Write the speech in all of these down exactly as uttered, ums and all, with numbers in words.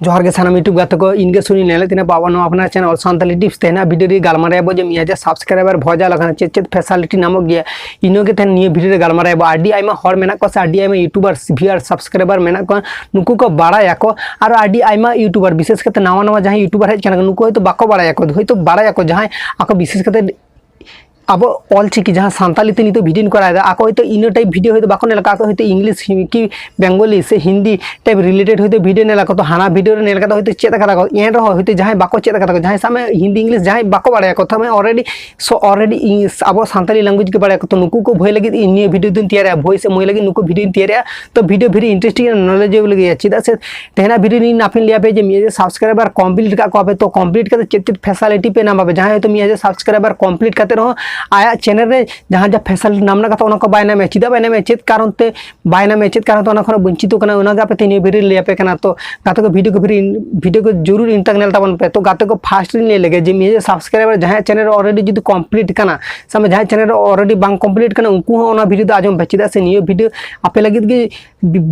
ᱡᱚᱦᱟᱨ ᱜᱮ ᱥᱟᱱᱟᱢ YouTube ᱜᱟᱛᱮ ᱠᱚ, ᱤᱧ ᱜᱮ ᱥᱩᱱᱤᱞ ᱧᱮᱞᱮᱫ ᱛᱟᱦᱮᱱᱟ ᱵᱟᱵᱟ ᱱᱚᱣᱟ ᱟᱯᱱᱟᱨ channel ᱚᱞ ᱥᱟᱱᱛᱟᱲᱤ tips᱾ ᱛᱮᱦᱮᱧᱟᱜ video ᱨᱮ ᱜᱟᱞᱢᱟᱨᱟᱣ ᱟᱵᱚ ᱡᱮ ᱢᱤᱫ ᱦᱟᱡᱟᱨ subscriber ᱵᱷᱚᱡᱟ ᱞᱮᱠᱷᱟᱱ ᱪᱮᱫ ᱪᱮᱫ facility ᱧᱟᱢᱚᱜ ᱜᱮᱭᱟ, ᱤᱱᱟᱹ ᱜᱮ ᱛᱮᱦᱮᱧ ᱱᱤᱭᱟᱹ video ᱨᱮ ᱜᱟᱞᱢᱟᱨᱟᱣ ᱟᱵᱚ᱾ ᱟᱹᱰᱤ ᱟᱭᱢᱟ ᱦᱚᱲ ᱢᱮᱱᱟᱜ ᱠᱚᱣᱟ ᱥᱮ ᱟᱹᱰᱤ ᱟᱭᱢᱟ YouTuber viewer subscriber ᱢᱮᱱᱟᱜ ᱠᱚᱣᱟ, ᱱᱩᱠᱩ ᱠᱚ ᱵᱟᱲᱟᱭᱟᱠᱚ᱾ ᱟᱨ ᱟᱹᱰᱤ ᱟᱭᱢᱟ YouTuber, ᱵᱤᱥᱮᱥ ᱠᱟᱛᱮ ᱱᱟᱣᱟ ᱱᱟᱣᱟ ᱡᱟᱦᱟᱸᱭ YouTuber ᱦᱮᱡ ᱠᱟᱱᱟ ᱠᱚ, ᱱᱩᱠᱩ ᱦᱚᱭᱛᱳ ᱵᱟᱠᱚ ᱵᱟᱲᱟᱭᱟᱠᱚ, ᱦᱚᱭᱛᱳ ᱵᱟᱲᱟᱭᱟᱠᱚ ᱡᱟᱦᱟᱸᱭ ᱟᱠᱚ ᱵᱤᱥᱮᱥ ᱠᱟᱛᱮ ᱟᱵᱚ ᱚᱞ ᱪᱤᱠᱤ ᱡᱟᱦᱟᱸ ᱥᱟᱱᱛᱟᱞᱤ ᱛᱮ ᱱᱤᱛᱚᱜ video ᱧ ᱠᱚᱨᱟᱣ ᱮᱫᱟ, ᱟᱠᱚ ᱦᱚᱭᱛᱳ ᱤᱱᱟᱹ type video ᱦᱚᱭᱛᱳ ᱵᱟᱠᱚ ᱧᱮᱞ ᱟᱠᱟᱫ ᱠᱚ, ᱦᱚᱭᱛᱳ English ᱠᱤ Bengali ᱥᱮ ᱦᱤᱱᱫᱤ type related ᱦᱚᱭᱛᱳ video ᱧᱮᱞ ᱟᱠᱚ, ᱛᱚ ᱦᱟᱱᱟ video ᱨᱮ ᱧᱮᱞ ᱠᱟᱛᱮ ᱦᱚᱭᱛᱳ ᱪᱮᱫ ᱟᱠᱟᱫᱟ ᱠᱚ, ᱮᱱ ᱨᱮᱦᱚᱸ ᱦᱚᱭᱛᱳ ᱡᱟᱦᱟᱸᱭ ᱵᱟᱠᱚ ᱪᱮᱫ ᱟᱠᱟᱫᱟ ᱠᱚ, ᱡᱟᱦᱟᱸᱭ ᱥᱟᱵ ᱢᱮ ᱦᱤᱱᱫᱤ English ᱡᱟᱦᱟᱸᱭ ᱵᱟᱠᱚ ᱵᱟᱲᱟᱭᱟ ᱠᱚ, ᱛᱚ ᱢᱟᱱᱮ already so already ᱤᱧ ᱟᱵᱚ ᱥᱟᱱᱛᱟᱞᱤ language ᱜᱮ ᱵᱟᱲᱟᱭᱟ ᱠᱚ, ᱛᱚ ᱱᱩᱠᱩ ᱠᱚ ᱵᱷᱟᱹᱭ ᱞᱟᱹᱜᱤᱫ ᱤᱧ ᱱᱤᱭᱟᱹ video ᱫᱚᱧ ᱛᱮᱭᱟᱨᱮᱜᱼᱟ, ᱵᱷᱟᱹᱭ ᱥᱮ ᱢᱟᱹᱭ ᱞᱟᱹᱜᱤᱫ ᱱᱩᱠᱩ video ᱧ ᱛᱮᱭᱟᱨᱮᱜᱼᱟ᱾ ᱛᱚ video very interesting and knowledgeable ᱜᱮᱭᱟ, ᱪᱮᱫᱟᱜ ᱥᱮ ᱛᱮᱦᱮᱧᱟᱜ video ᱨᱮ ᱤᱧ ᱟᱯᱮᱧ ᱞᱟᱹᱭᱟ ᱯᱮ ᱡᱮ ᱢᱤᱫ ᱦᱟᱡᱟᱨ subscriber complete ᱠᱟᱜ ᱠᱚᱣᱟ ᱯᱮ, ᱛᱚ complete ᱠᱟᱛᱮ ᱪᱮᱫ ᱪᱮᱫ facility ᱯᱮ ᱧᱟᱢᱟ ᱯᱮ᱾ ᱡᱟᱦᱟᱸᱭ ᱦᱚᱭᱛᱳ ᱢᱤᱫ ᱦᱟᱡᱟᱨ subscriber complete ᱠᱟᱛᱮ ᱨᱮᱦᱚᱸ ᱟᱭᱟᱜ channel ᱨᱮ ᱡᱟᱦᱟᱸ ᱡᱟᱦᱟᱸ facility ᱧᱟᱢ ᱨᱮᱱᱟᱜ ᱠᱟᱛᱷᱟ, ᱚᱱᱟ ᱠᱚ ᱵᱟᱭ ᱧᱟᱢᱮᱜᱼᱟ᱾ ᱪᱮᱫᱟᱜ ᱵᱟᱭ ᱧᱟᱢᱮᱜᱼᱟ? ᱪᱮᱫ ᱠᱟᱨᱚᱱ ᱛᱮ ᱵᱟᱭ ᱧᱟᱢᱮᱜᱼᱟ? ᱪᱮᱫ ᱠᱟᱨᱚᱱ ᱛᱮ ᱚᱱᱟ ᱠᱷᱚᱱᱟᱜ ᱵᱚᱧᱪᱤᱛᱚ ᱠᱟᱱᱟ, ᱚᱱᱟ ᱜᱮ ᱟᱯᱮ ᱛᱮᱦᱮᱧ ᱱᱤᱭᱟᱹ video ᱨᱮ ᱞᱟᱹᱭ ᱟᱯᱮ ᱠᱟᱱᱟ᱾ ᱛᱚ ᱜᱟᱛᱮ ᱠᱚ, video ᱠᱚ very in-, video ᱠᱚ ᱡᱚᱨᱩᱨ ᱤᱱ ᱛᱟᱠ ᱧᱮᱞ ᱛᱟᱵᱚᱱ ᱯᱮ᱾ ᱛᱚ ᱜᱟᱛᱮ ᱠᱚ, first ᱨᱤᱧ ᱞᱟᱹᱭ ᱞᱮᱜᱮ ᱡᱮ ᱢᱤᱫ ᱦᱟᱡᱟᱨ subscriber ᱡᱟᱦᱟᱸᱭᱟᱜ channel ᱨᱮ already ᱡᱩᱫᱤ complete ᱠᱟᱱᱟ, ᱥᱟᱵ ᱢᱮ ᱡᱟᱦᱟᱸᱭ channel ᱨᱮ already ᱵᱟᱝ complete ᱠᱟᱱᱟ, ᱩᱱᱠᱩ ᱦᱚᱸ ᱚᱱᱟ video ᱫᱚ ᱟᱸᱡᱚᱢ ᱯᱮ, ᱪᱮᱫᱟᱜ ᱥᱮ ᱱᱤᱭᱟᱹ video ᱟᱯᱮ ᱞᱟᱹᱜᱤᱫ ᱜᱮ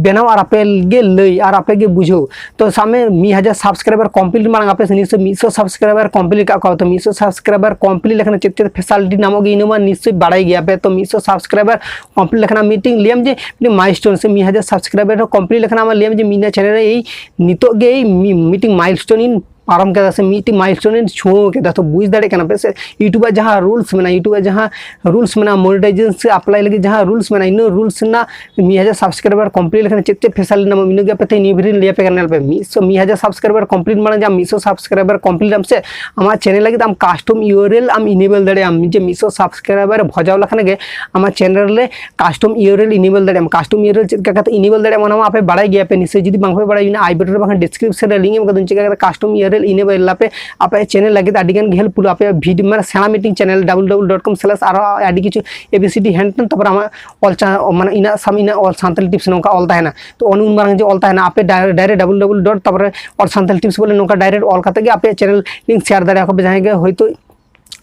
ᱵᱮᱱᱟᱣ ᱟᱨ ᱟᱯᱮ ᱜᱮ ᱞᱟᱹᱭ ᱟᱨ ᱟᱯᱮ ᱜᱮ ᱵᱩᱡᱷᱟᱹᱣ᱾ ᱛᱚ ᱥᱟᱵ ᱢᱮ ᱢᱤᱫ ᱦᱟᱡᱟᱨ subscriber complete ᱢᱟᱲᱟᱝ ᱟᱯᱮ ᱱᱤᱥᱪᱚᱭ ᱢᱤᱫ ᱥᱚ subscriber complete ᱠᱟᱜ ᱠᱚᱣᱟ᱾ ᱛᱚ ᱢᱤᱫ ᱥᱚ subscriber complete ᱞᱮᱠᱷᱟᱱ ᱪᱮᱫ ᱪᱮᱫ facility ᱧᱟᱢᱚᱜ ᱜᱮ, ᱤᱱᱟᱹ ᱢᱟ ᱱᱤᱥᱪᱚᱭ ᱵᱟᱲᱟᱭ ᱜᱮᱭᱟ ᱯᱮ᱾ ᱛᱚ ᱢᱤᱫ ᱥᱚ subscriber complete ᱞᱮᱠᱷᱟᱱ ᱟᱢ ᱢᱤᱫᱴᱤᱝ ᱞᱟᱹᱭᱟᱢ ᱡᱮ ᱢᱤᱫᱴᱤᱝ milestone ᱥᱮ ᱢᱤᱫ ᱦᱟᱡᱟᱨ subscriber ᱦᱚᱸ complete ᱞᱮᱠᱷᱟᱱ ᱟᱢ ᱞᱟᱹᱭᱟᱢ ᱡᱮ ᱢᱤᱫ ᱪᱮᱱᱮᱞ ᱨᱮ ᱤᱧ ᱱᱤᱛᱚᱜ ᱜᱮ ᱤᱧ ᱢᱤ-, ᱢᱤᱫᱴᱤᱝ milestone ᱤᱧ ᱯᱟᱨᱚᱢ ᱠᱮᱫᱟ ᱥᱮ ᱢᱤᱫᱴᱤᱝ milestone ᱤᱧ ᱪᱷᱩᱸᱣ ᱠᱮᱫᱟ᱾ ᱛᱚ ᱵᱩᱡᱽ ᱫᱟᱲᱮᱭᱟᱜ ᱠᱟᱱᱟ ᱯᱮ ᱥᱮ YouTube ᱟᱜ ᱡᱟᱦᱟᱸ rules ᱢᱮᱱᱟᱜᱼᱟ, YouTube ᱟᱜ ᱡᱟᱦᱟᱸ rules ᱢᱮᱱᱟᱜᱼᱟ, monetization ᱥᱮ apply ᱞᱟᱹᱜᱤᱫ ᱡᱟᱦᱟᱸ rules ᱢᱮᱱᱟᱜᱼᱟ, ᱤᱱᱟᱹ rules ᱨᱮᱱᱟᱜ ᱢᱤᱫ ᱦᱟᱡᱟᱨ subscriber complete ᱞᱮᱠᱷᱟᱱ ᱪᱮᱫ ᱪᱮᱫ facility ᱧᱟᱢᱚᱜᱼᱟ, ᱤᱱᱟᱹ ᱜᱮ ᱟᱯᱮ ᱛᱮ ᱱᱤᱭᱟᱹ video ᱨᱮᱧ ᱞᱟᱹᱭ ᱟᱯᱮ ᱠᱟᱱᱟ᱾ ᱧᱮᱞ ᱯᱮ, ᱢᱤᱫ ᱥᱚ, ᱢᱤᱫ ᱦᱟᱡᱟᱨ subscriber complete ᱢᱟᱲᱟᱝ ᱡᱟᱦᱟᱸ ᱢᱤᱫ ᱥᱚ subscriber complete ᱟᱢ ᱥᱮ, ᱟᱢᱟᱜ channel ᱞᱟᱹᱜᱤᱫ ᱟᱢ custom U R L ᱟᱢ enable ᱫᱟᱲᱮᱭᱟᱜᱼᱟᱢ᱾ ᱡᱮ ᱢᱤᱫ ᱥᱚ subscriber ᱵᱷᱚᱡᱟᱣ ᱞᱮᱠᱷᱟᱱ ᱜᱮ ᱟᱢᱟᱜ channel ᱨᱮ custom U R L enable ᱫᱟᱲᱮᱭᱟᱜᱼᱟᱢ᱾ Custom U R L ᱪᱮᱫ ᱞᱮᱠᱟ ᱠᱟᱛᱮ enable ᱫᱟᱲᱮᱭᱟᱜᱼᱟᱢ, ᱚᱱᱟ ᱢᱟ ᱟᱯᱮ ᱵᱟᱲᱟᱭ ᱜᱮᱭᱟ ᱯᱮ ᱱᱤᱥᱪᱚᱭ᱾ ᱡᱩᱫᱤ ᱵᱟᱝ ᱯᱮ ᱵᱟᱲᱟᱭᱟ, ᱚᱱᱟ I button ᱨᱮ ᱵᱟᱝᱠᱷᱟᱱ description ᱨᱮ link ᱮᱢ ᱠᱟᱫᱟᱹᱧ, ᱪᱮᱫ ᱞᱮᱠᱟ ᱠᱟᱛᱮ custom U R L enable ᱟᱯᱮ, ᱟᱯᱮ channel ᱞᱟᱹᱜᱤᱫ ᱟᱹᱰᱤ ᱜᱟᱱ ᱜᱮ helpful ᱟᱯᱮᱭᱟᱜ video, ᱢᱟᱱᱮ ᱥᱮᱬᱟ ᱢᱤᱫᱴᱤᱝ channel, double double dot com slash ᱟᱨᱚ ᱟᱹᱰᱤ ᱠᱤᱪᱷᱩ A B C D ᱦᱮᱱ ᱛᱮᱱ, ᱛᱟᱨᱯᱚᱨ ᱟᱢᱟᱜ ᱚᱞ ᱪᱟ-, ᱢᱟᱱᱮ ᱤᱱᱟᱹᱜ ᱥᱟᱢ-, ᱤᱱᱟᱹᱜ ᱚᱞ ᱥᱟᱱᱛᱟᱲᱤ tips ᱱᱚᱝᱠᱟ ᱚᱞ ᱛᱟᱦᱮᱱᱟ᱾ ᱛᱚ ᱚᱱ ᱩᱱ ᱢᱟᱨᱟᱝ ᱡᱮ ᱚᱞ ᱛᱟᱦᱮᱱᱟ, ᱟᱯᱮ ᱰᱟᱭ-, direct double double dot ᱛᱟᱨᱯᱚᱨᱮ ᱚᱞ ᱥᱟᱱᱛᱟᱲᱤ tips ᱵᱚᱞᱮ ᱱᱚᱝᱠᱟ direct ᱚᱞ ᱠᱟᱛᱮ ᱜᱮ ᱟᱯᱮᱭᱟᱜ channel link share ᱫᱟᱲᱮᱭᱟᱠᱚ ᱯᱮ, ᱡᱟᱦᱟᱸᱭ ᱜᱮ ᱦᱚᱭᱛᱳ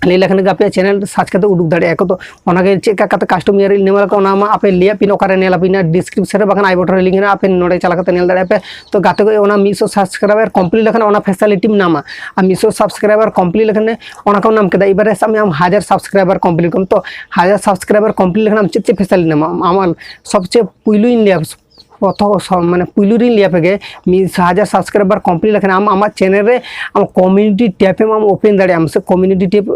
ᱞᱟᱹᱭ ᱞᱮᱠᱷᱟᱱ ᱜᱮ ᱟᱯᱮᱭᱟᱜ ᱪᱮᱱᱮᱞ ᱥᱟᱨᱪ ᱠᱟᱛᱮ ᱩᱰᱩᱠ ᱫᱟᱲᱮᱭᱟᱜᱼᱟ ᱠᱚ᱾ ᱛᱚ ᱚᱱᱟᱜᱮ ᱪᱮᱫ ᱞᱮᱠᱟ ᱠᱟᱛᱮ ᱠᱟᱥᱴᱚᱢ ᱤᱭᱟᱨ ᱨᱮ ᱤᱱᱮᱵᱚᱞ ᱟᱠᱚ, ᱚᱱᱟ ᱢᱟ ᱟᱯᱮ ᱞᱟᱹᱭᱟᱫ ᱯᱮ, ᱚᱠᱟᱨᱮ ᱧᱮᱞ ᱟᱯᱮ, ᱤᱧᱟᱹᱜ ᱰᱤᱥᱠᱨᱤᱯᱥᱚᱱ ᱨᱮ ᱵᱟᱠᱷᱟᱱ ᱟᱭ ᱵᱚᱴᱚᱱ ᱨᱮ ᱞᱤᱝᱠ ᱦᱮᱱᱟᱜᱼᱟ, ᱟᱯᱮ ᱱᱚᱰᱮ ᱪᱟᱞᱟᱣ ᱠᱟᱛᱮ ᱧᱮᱞ ᱫᱟᱲᱮᱭᱟᱜᱼᱟ ᱯᱮ᱾ ᱛᱚ ᱜᱟᱛᱮ ᱠᱚ, ᱚᱱᱟ ᱢᱤᱫᱥᱚ ᱥᱟᱵᱥᱠᱨᱟᱭᱵᱟᱨ ᱠᱚᱢᱯᱞᱤᱴ ᱞᱮᱠᱷᱟᱱ ᱚᱱᱟ ᱯᱷᱮᱥᱟᱞᱤᱴᱤᱢ ᱧᱟᱢᱟ᱾ ᱟᱨ ᱢᱤᱫᱥᱚ ᱥᱟᱵᱥᱠᱨᱟᱭᱵᱟᱨ ᱠᱚᱢᱯᱞᱤᱴ ᱞᱮᱠᱷᱟᱱ ᱚᱱᱟ ᱠᱚ ᱧᱟᱢ ᱠᱮᱫᱟ᱾ ᱮᱵᱟᱨᱮ ᱥᱟᱵ ᱢᱮ ᱟᱢ ᱦᱟᱡᱟᱨ ᱥᱟᱵᱥᱠᱨᱟᱭᱵᱟᱨ ᱠᱚᱢᱯᱞᱤᱴ ᱠᱚᱢ, ᱛᱚ ᱦᱟᱡᱟᱨ ᱥᱟᱵᱥᱠᱨᱟᱭᱵᱟᱨ ᱠᱚᱢᱯᱞᱤᱴ ᱞᱮᱠᱷᱟᱱ ᱟᱢ ᱪᱮᱫ ᱪᱮᱫ ᱯᱷᱮᱥᱟᱞᱤᱴᱤ ᱧᱟᱢᱟ? ᱟᱢᱟᱜ ᱥᱚᱵᱪᱮᱭᱮ ᱯᱩᱭᱞᱩᱧ ᱞᱟᱹᱭᱟ, ᱯᱨᱚᱛᱷᱚᱢ ᱥᱚ-, ᱢᱟᱱᱮ ᱯᱩᱭᱞᱩ ᱨᱤᱧ ᱞᱟᱹᱭ ᱟᱯᱮ ᱜᱮ, ᱢᱤᱫ ᱦᱟᱡᱟᱨ ᱥᱟᱵᱥᱠᱨᱟᱭᱵᱟᱨ ᱠᱚᱢᱯᱞᱤᱴ ᱞᱮᱠᱷᱟᱱ ᱟᱢ ᱟᱢᱟᱜ ᱪᱮᱱᱮᱞ ᱨᱮ ᱟᱢ ᱠᱚᱢᱤᱭᱩᱱᱤᱴᱤ ᱴᱮᱵ ᱮᱢ ᱟᱢ ᱳᱯᱮᱱ ᱫᱟᱲᱮᱭᱟᱜ ᱟᱢ, ᱥᱮ ᱠᱚᱢᱤᱭᱩᱱᱤᱴᱤ ᱴᱮᱵ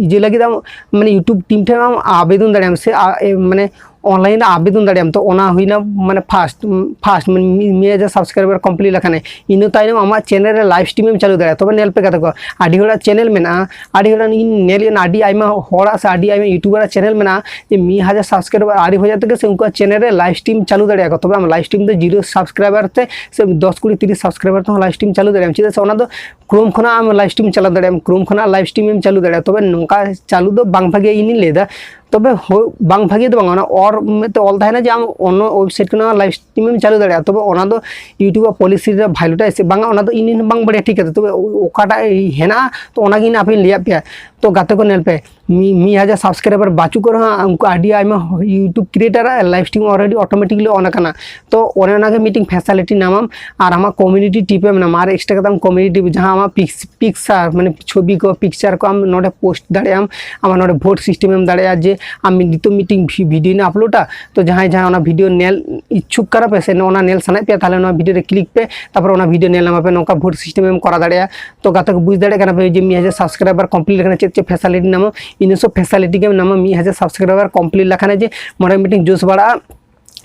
ᱤᱭᱟᱹ ᱞᱟᱹᱜᱤᱫ ᱟᱢ ᱢᱟᱱᱮ YouTube ᱴᱤᱢ ᱴᱷᱮᱱ ᱟᱢ ᱟᱵᱮᱫᱚᱱ ᱫᱟᱲᱮᱭᱟᱜ ᱟᱢ, ᱥᱮ ᱟ-, ᱮ, ᱢᱟᱱᱮ ᱚᱱᱞᱟᱭᱤᱱ ᱨᱮ ᱟᱵᱮᱫᱚᱱ ᱫᱟᱲᱮᱭᱟᱜ ᱟᱢ᱾ ᱛᱚ ᱚᱱᱟ ᱦᱩᱭᱱᱟ ᱢᱟᱱᱮ ᱯᱷᱟᱥᱴ, ᱯᱷᱟᱥᱴ ᱢᱟᱱᱮ ᱢᱤᱫ, ᱢᱤᱫ ᱦᱟᱡᱟᱨ ᱥᱟᱵᱥᱠᱨᱟᱭᱵᱟᱨ ᱠᱚᱢᱯᱞᱤᱴ ᱞᱮᱠᱷᱟᱱᱮ᱾ ᱤᱱᱟᱹ ᱛᱟᱭᱱᱚᱢ ᱟᱢᱟᱜ ᱪᱮᱱᱮᱞ ᱨᱮ ᱞᱟᱭᱤᱵᱷ ᱥᱴᱨᱤᱢ ᱮᱢ ᱪᱟᱹᱞᱩ ᱫᱟᱲᱮᱭᱟᱜᱼᱟ᱾ ᱛᱚᱵᱮ ᱧᱮᱞ ᱯᱮ ᱜᱟᱛᱮ ᱠᱚ, ᱟᱹᱰᱤ ᱦᱚᱲᱟᱜ ᱪᱮᱱᱮᱞ ᱢᱮᱱᱟᱜᱼᱟ, ᱟᱹᱰᱤ ᱦᱚᱲᱟᱜ ᱤᱧ ᱧᱮᱞ ᱠᱟᱱᱟ, ᱟᱹᱰᱤ ᱟᱭᱢᱟ ᱦᱚᱲᱟᱜ ᱥᱮ ᱟᱹᱰᱤ ᱟᱭᱢᱟ ᱤᱭᱩᱴᱩᱵᱟᱨᱟᱜ ᱪᱮᱱᱮᱞ ᱢᱮᱱᱟᱜᱼᱟ ᱡᱮ ᱢᱤᱫ ᱦᱟᱡᱟᱨ ᱥᱟᱵᱥᱠᱨᱟᱭᱵᱟᱨ ᱟᱹᱣᱨᱤ ᱦᱩᱭ ᱛᱮᱜᱮ ᱥᱮ ᱩᱱᱠᱩᱣᱟᱜ ᱪᱮᱱᱮᱞ ᱨᱮ ᱞᱟᱭᱤᱵᱷ ᱥᱴᱨᱤᱢ ᱪᱟᱹᱞᱩ ᱫᱟᱲᱮᱭᱟᱜᱼᱟ ᱠᱚ᱾ ᱛᱚᱵᱮ ᱟᱢ ᱞᱟᱭᱤᱵᱷ ᱥᱴᱨᱤᱢ ᱫᱚ ᱡᱤᱨᱳ ᱥᱟᱵᱥᱠᱨᱟᱭᱵᱟᱨ ᱛᱮ ᱥᱮ ᱫᱚᱥ, ᱠᱩᱲᱤ, ᱛᱤᱨᱤᱥ ᱥᱟᱵᱥᱠᱨᱟᱭᱵᱟᱨ ᱛᱮᱦᱚᱸ ᱞᱟᱭᱤᱵᱷ ᱥᱴᱨᱤᱢ ᱪᱟᱹᱞᱩ ᱫᱟᱲᱮᱭᱟᱜᱼᱟᱢ, ᱪᱮᱫᱟᱜ ᱥᱮ ᱚᱱᱟ ᱫᱚ ᱠᱨᱳᱢ ᱠᱷᱚᱱᱟᱜ ᱟᱢ ᱞᱟᱭᱤᱵᱷ ᱥᱴᱨᱤᱢ ᱪᱟᱞᱟᱣ ᱫᱟᱲᱮᱭᱟᱜᱼᱟᱢ, ᱠᱨᱳᱢ ᱠᱷᱚᱱᱟᱜ ᱞᱟᱭᱤᱵᱷ ᱥᱴᱨᱤᱢ ᱮᱢ ᱪᱟᱹᱞᱩ ᱫᱟᱲᱮᱭᱟᱜᱼᱟ᱾ ᱛᱚᱵᱮ ᱱᱚᱝᱠᱟ ᱪᱟᱹᱞᱩ ᱫᱚ ᱵᱟᱝ ᱵᱷᱟᱜᱮ ᱤᱧᱤᱧ ᱞᱟᱹᱭᱫᱟ᱾ ᱛᱚᱵᱮ ᱦᱳ-, ᱵᱟᱝ ᱵᱷᱟᱜᱮ ᱫᱚ ᱵᱟᱝ, ᱚᱱᱟ ᱚᱨ ᱢᱤᱫᱴᱮᱱ ᱚᱞ ᱛᱟᱦᱮᱱᱟ ᱡᱮ ᱟᱢ ᱚᱱᱱᱚ ᱳᱭᱮᱵᱥᱟᱭᱤᱴ ᱠᱷᱚᱱᱟᱜ ᱞᱟᱭᱤᱵᱷ ᱥᱴᱨᱤᱢ ᱮᱢ ᱪᱟᱹᱞᱩ ᱫᱟᱲᱮᱭᱟᱜᱼᱟ᱾ ᱛᱚᱵᱮ ᱚᱱᱟ ᱫᱚ YouTube ᱟᱜ ᱯᱚᱞᱤᱥᱤ ᱨᱮ ᱵᱷᱟᱭᱳᱞᱮᱴ ᱟᱭ ᱥᱮ ᱵᱟᱝᱟ, ᱚᱱᱟ ᱫᱚ ᱤᱧ ᱦᱚᱸ ᱵᱟᱝ ᱵᱟᱲᱟᱭᱟ ᱴᱷᱤᱠ ᱠᱟᱛᱮ᱾ ᱛᱚᱵᱮ ᱚᱠᱟᱴᱟᱜ ᱦᱮᱱᱟᱜᱼᱟ, ᱛᱚ ᱚᱱᱟᱜᱮ ᱤᱧ ᱟᱯᱮᱧ ᱞᱟᱹᱭᱟᱫ ᱯᱮᱭᱟ᱾ ᱛᱚ ᱜᱟᱛᱮ ᱠᱚ ᱧᱮᱞ ᱯᱮ, ᱢᱤ-, ᱢᱤᱫ ᱦᱟᱡᱟᱨ ᱥᱟᱵᱥᱠᱨᱟᱭᱵᱟᱨ ᱵᱟᱹᱪᱩᱜ ᱠᱚ ᱨᱮᱦᱚᱸ ᱩᱱᱠᱩ ᱟᱹᱰᱤ ᱟᱭᱢᱟ YouTube ᱠᱨᱤᱭᱮᱴᱟᱨ ᱟᱜ live stream already automatically on ᱟᱠᱟᱱᱟ᱾ ᱛᱚ ᱚᱱᱮ ᱚᱱᱟᱜᱮ ᱢᱤᱫᱴᱤᱝ ᱯᱷᱮᱥᱟᱞᱤᱴᱤ ᱧᱟᱢᱟᱢ᱾ ᱟᱨ ᱟᱢᱟᱜ ᱠᱚᱢᱤᱭᱩᱱᱤᱴᱤ ᱴᱮᱵ ᱮᱢ ᱧᱟᱢᱟ, ᱟᱨ ᱮᱠᱥᱴᱨᱟ ᱠᱟᱛᱮ ᱟᱢ ᱠᱚᱢᱤᱭᱩᱱᱤᱴᱤ ᱡᱟᱦᱟᱸ ᱟᱢᱟᱜ ᱯᱤᱠᱥ-, ᱯᱤᱠᱪᱟᱨ, ᱢᱟᱱᱮ ᱪᱷᱚᱵᱤ ᱠᱚ, ᱯᱤᱠᱪᱟᱨ ᱠᱚ ᱟᱢ ᱱᱚᱰᱮ ᱯᱳᱥᱴ ᱫᱟᱲᱮᱭᱟᱜ ᱟᱢ᱾ ᱟᱢᱟᱜ ᱱᱚᱰᱮ ᱵᱷᱳᱴ ᱥᱤᱥᱴᱮᱢ ᱮᱢ ᱫᱟᱲᱮᱭᱟᱜᱼᱟ, ᱡᱮ ᱟᱢ ᱱᱤᱛᱚᱜ ᱢᱤᱫᱴᱤᱝ ᱵᱷᱤ-, ᱵᱷᱤᱰᱤᱭᱳᱧ ᱟᱯᱞᱳᱰᱟ, ᱛᱚ ᱡᱟᱦᱟᱸᱭ ᱡᱟᱦᱟᱸᱭ ᱚᱱᱟ ᱵᱷᱤᱰᱤᱭᱳ ᱧᱮᱞ ᱤᱪᱪᱷᱩᱠ ᱠᱟᱱᱟ ᱯᱮ ᱥᱮ ᱚᱱᱟ ᱧᱮᱞ ᱥᱟᱱᱟᱭᱮᱫ ᱯᱮᱭᱟ, ᱛᱟᱦᱚᱞᱮ ᱱᱚᱣᱟ ᱵᱷᱤᱰᱤᱭᱳ ᱨᱮ ᱠᱞᱤᱠ ᱯᱮ, ᱛᱟᱨᱯᱚᱨ ᱚᱱᱟ ᱵᱷᱤᱰᱤᱭᱳ ᱧᱮᱞ ᱧᱟᱢᱟ ᱯᱮ᱾ ᱱᱚᱝᱠᱟ ᱵᱷᱳᱴ ᱥᱤᱥᱴᱮᱢ ᱮᱢ ᱠᱚᱨᱟᱣ ᱫᱟᱲᱮᱭᱟᱜᱼᱟ᱾ ᱛᱚ ᱜᱟᱛᱮ ᱠᱚ, ᱵᱩᱡᱽ ᱫᱟᱲᱮᱭᱟᱜ ᱠᱟᱱᱟ ᱯᱮ ᱡᱮ ᱢᱤᱫ ᱦᱟᱡᱟᱨ ᱥᱟᱵᱥᱠᱨᱟᱭᱵᱟᱨ ᱠᱚᱢᱯᱞᱤᱴ ᱞᱮᱠᱷᱟᱱ ᱪᱮᱫ ᱪᱮᱫ ᱯᱷᱮᱥᱟᱞᱤᱴᱤ ᱧᱟᱢᱟ, ᱤᱱᱟᱹ ᱥᱚᱵ ᱯᱷᱮᱥᱟᱞᱤᱴᱤ ᱜᱮᱢ ᱧᱟᱢᱟ ᱢᱤᱫ ᱦᱟᱡᱟᱨ ᱥᱟᱵᱥᱠᱨᱟᱭᱵᱟᱨ ᱠᱚᱢᱯᱞᱤᱴ ᱞᱮᱠᱷᱟᱱ, ᱡᱮ ᱢᱚᱱᱮ ᱢᱤᱫᱴᱤᱝ ᱡᱳᱥ ᱵᱟᱲᱟᱜᱼᱟ᱾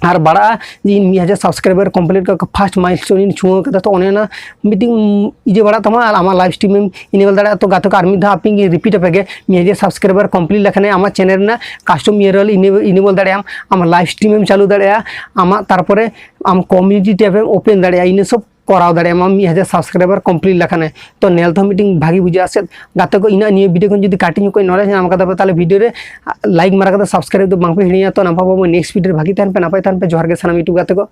ᱟᱨ ᱵᱟᱲᱟᱜᱼᱟ ᱡᱮ ᱤᱧ ᱢᱤᱫ ᱦᱟᱡᱟᱨ ᱥᱟᱵᱥᱠᱨᱟᱭᱵᱟᱨ ᱠᱚᱢᱯᱞᱤᱴ ᱠᱟᱜ, ᱯᱷᱟᱥᱴ ᱢᱟᱭᱤᱞᱥᱴᱳᱱ ᱤᱧ ᱪᱷᱩᱸᱣᱟᱹᱣ ᱠᱟᱫᱟ᱾ ᱛᱚ ᱚᱱᱮ ᱚᱱᱟ ᱢᱤᱫᱴᱤᱝ ᱤᱭᱟᱹ ᱵᱟᱲᱟᱜ ᱛᱟᱢᱟ ᱟᱨ ᱟᱢᱟᱜ ᱞᱟᱭᱤᱵᱷ ᱥᱴᱨᱤᱢ ᱮᱢ ᱤᱱᱮᱵᱚᱞ ᱫᱟᱲᱮᱭᱟᱜᱼᱟ᱾ ᱛᱚ ᱜᱟᱛᱮ ᱠᱚ, ᱟᱨ ᱢᱤᱫ ᱫᱷᱟᱣ ᱟᱯᱮ ᱜᱮ ᱨᱤᱯᱤᱴ ᱟᱯᱮ ᱜᱮ, ᱢᱤᱫ ᱦᱟᱡᱟᱨ ᱥᱟᱵᱥᱠᱨᱟᱭᱵᱟᱨ ᱠᱚᱢᱯᱞᱤᱴ ᱞᱮᱠᱷᱟᱱ ᱟᱢᱟᱜ ᱪᱮᱱᱮᱞ ᱨᱮᱱᱟᱜ ᱠᱟᱥᱴᱚᱢ ᱤᱭᱩᱟᱨᱮᱞ ᱤᱱᱮᱵᱚᱞ ᱫᱟᱲᱮᱭᱟᱜ ᱟᱢ, ᱟᱢᱟᱜ ᱞᱟᱭᱤᱵᱷ ᱥᱴᱨᱤᱢ ᱮᱢ ᱪᱟᱹᱞᱩ ᱫᱟᱲᱮᱭᱟᱜᱼᱟ, ᱟᱢᱟᱜ ᱛᱟᱨᱯᱚᱨᱮ ᱟᱢ ᱠᱚᱢᱤᱭᱩᱱᱤᱴᱤ ᱴᱮᱵ ᱮᱢ ᱳᱯᱮᱱ ᱫᱟᱲᱮᱭᱟᱜᱼᱟ᱾ ᱤᱱᱟᱹ ᱥᱚᱵ ᱠᱚᱨᱟᱣ ᱫᱟᱲᱮᱭᱟᱜᱼᱟ ᱟᱢ ᱢᱤᱫ ᱦᱟᱡᱟᱨ ᱥᱟᱵᱥᱠᱨᱟᱭᱵᱟᱨ ᱠᱚᱢᱯᱞᱤᱴ ᱞᱮᱠᱷᱟᱱᱮ᱾ ᱛᱚ ᱧᱮᱞ ᱛᱮᱦᱚᱸ ᱢᱤᱫᱴᱤᱝ ᱵᱷᱟᱜᱮ ᱵᱩᱡᱷᱟᱹᱜᱼᱟ ᱥᱮ᱾ ᱜᱟᱛᱮ ᱠᱚ, ᱤᱧᱟᱹᱜ ᱱᱤᱭᱟᱹ ᱵᱷᱤᱰᱤᱭᱳ ᱠᱷᱚᱱ ᱡᱩᱫᱤ ᱠᱟᱹᱴᱤᱡ ᱧᱚᱜ ᱠᱚ ᱱᱚᱞᱮᱡᱽ ᱧᱟᱢ ᱠᱟᱫᱟ ᱯᱮ, ᱛᱟᱦᱚᱞᱮ ᱵᱷᱤᱰᱤᱭᱳ ᱨᱮ ᱞᱟᱭᱤᱠ ᱢᱟᱨᱟ ᱠᱟᱛᱮ ᱥᱟᱵᱥᱠᱨᱟᱭᱤᱵ ᱫᱚ ᱵᱟᱝ ᱯᱮ ᱦᱤᱲᱤᱧᱟ᱾ ᱛᱚ ᱱᱟᱯᱟᱭ ᱵᱟᱵᱚ ᱱᱮᱠᱥᱴ ᱵᱷᱤᱰᱤᱭᱳ ᱨᱮ ᱵᱷᱟᱜᱮ ᱛᱟᱦᱮᱱ ᱯᱮ, ᱱᱟᱯᱟᱭ ᱛᱟᱦᱮᱱ ᱯᱮ᱾ ᱡᱚᱦᱟᱨ ᱜᱮ ᱥᱟᱱᱟᱢ YouTube ᱜᱟᱛᱮ ᱠᱚ᱾